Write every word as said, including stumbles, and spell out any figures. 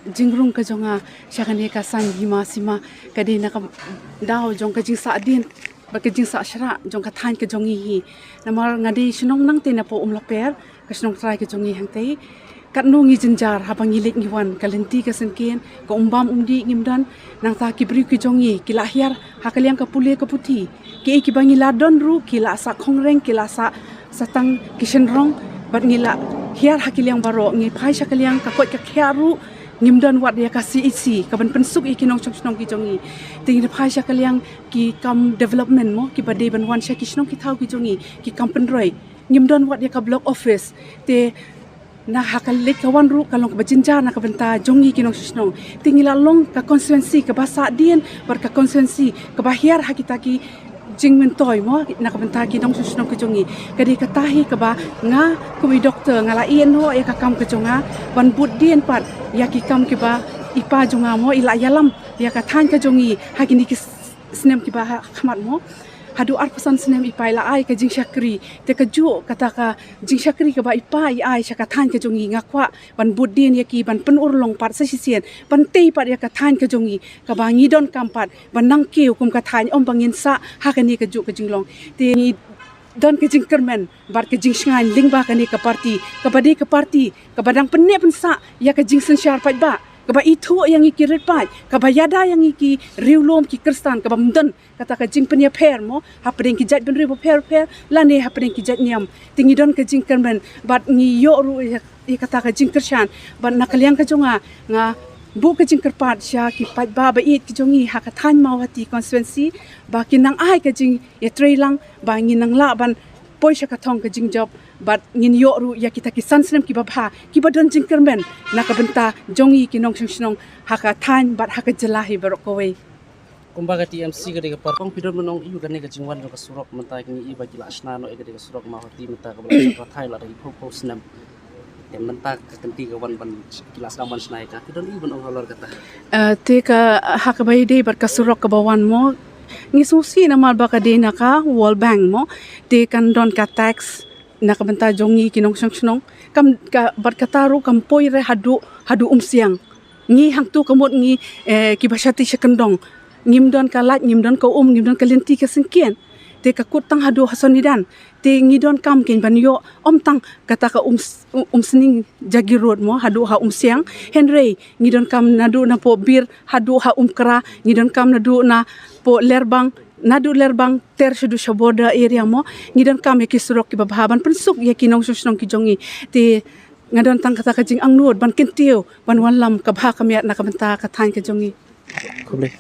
Jingrung ka jong nga sha kane ka saiñ hima sima ka dei na ka daw jong ka jingsahdien bad ka jingsahshrah jong ka thaiñ ka jong ngi hi. Namar nga dei shnong nangtei napoh Umlaper, ka shnong trai ka jong ngi hangtei. Katno ngi jynjar haba ngi leit ngi wan, ka lynti ka syngkien, ka um bam um dih ngim don. Nangta ki briew ki jong ngi ki la hiar ha ka liang ka pule ka puthi. Kiei kiba ngi la don ruh ki la sah khongreng, ki la sah satang ki shynrong, bad ngi la hiar ha ki liang baroh. Ngi phai sha ka liang ka koit ka khiah ruh ngim don wat ïa ka C H C kaban pynsuk ïa ki nongshong shnong ki jong ngi. Te ngi phai sha ka liang ki kam development mo, kiba dei ban wan sha ki shnong ki thaw ki jong ngi, ki kam pynroi, ngim don wat ïa ka block office. Te na ha ka leit ka wan ruh ka long kaba jynjar na ka bynta jong ngi ki nongshong shnong. Te ngi la long ka constituency kaba sahdien bad ka constituency kaba hiar ha kita ki jingmyntoi mo na ka bynta ki nongshong shnong ki jong ngi. Ka dei kata hi kaba nga kum i doktor nga la ïehnoh ïa ka kam ka jong nga ban bud dien pat ïa ki kam kiba i pa jong nga mo i la ïalam ïa ka thaiñ ka jong ngi ha kine ki s-, snem kiba ha khmat mo. Haduh arphew san snem i pa i la ai ka jingshakri, te kajuh kata ka jingshakri kaba i pa i ai sha ka thaiñ ka jong ngi, nga kwah ban bud dien ïa ki, ban pynurlong pat sa shisien, ban tei pat ïa ka thaiñ ka jong ngi, kaba ngi donkam pat ban nang kiew kum ka thaiñ, ym ba ngin sah ha kane kajuh ka jinglong. Te ngi don ka jingkyrmen bad ka jingshngaiñ lyngba kane ka party, kaba dei ka party kaba dang pynneh pynsah ïa ka jingsynshar paidbah, kaba ithuh ïa ngi ki rit paid, kaba ïada ïa ngi ki riewlum ki khristan, kaba ym don kata ka jingpynïapher mo hapdeng ki jaitbynriew bapher bapher lane hapdeng ki jait niam. Te ngi don ka jingkyrmen bad ngi ïoh ruh ïa, ïa kata ka jingkyrshan. Bad na ka liang ka jong nga, nga buh ka jingkyrpad sha ki paidbah ba ïeit ki jong ngi ha ka thaiñ Mawhati constituency ba kin nang ai ka jingïatreilang ba ngin nang lah ban poi sha ka thong ka jingjop bad ngin ïoh ruh ïa kita ki san snem kiba bha, kiba don jingkyrmen na ka bynta jong ngi ki nongshong shnong ha ka thaiñ bad ha ka jylla hi baroh kawei. Kumba ka T M C ka dei ka party, phi don ban ong ïa kane ka jingwan jong ka surok mynta, ngi i ba ki la shna noh ïa kane ka surok Mawhati mynta kaba la shna ka thaiñ la da ki phew phew snem. Te mynta ka kynti ka wan ban ki la sdang ban shna ïa ka, phi don i ban ong halor kata? Eh, te ka ha kaba ïadei bad ka surok kaba wan mo, ngi sngewsih namar ba ka dei na ka World Bank mo, te kan don ka tax na ka bynta jong ngi ki nongshong shnong. Kam ka, bad kata ruh kam poi re haduh, haduh Umsiang. Ngi hangtu ka mut ngi, eh, kiba shati sha kyndong. Ngim don ka light, ngim don ka um, ngim don ka lynti ka syngkien. Te ka kut tang haduh ha Sonidan. Te ngi donkam kein ban ïoh, ym tang kata ka um, Umsning Jagi Road mo haduh ha Umsiang. Hynrei ngi donkam naduh napoh Bir haduh ha Umkra, ngi donkam naduh napoh Lerbang, naduh Lerbang ter shaduh sha border area mo, ngi donkam ïa ki surok kiba bha ban pynsuk ïa ki nongshong shnong ki jong ngi. Te nga don tang kata ka jingangnud ban kyntiew ban wanlam ka bha ka miat na ka bynta ka thaiñ ka jong ngi. Khublei.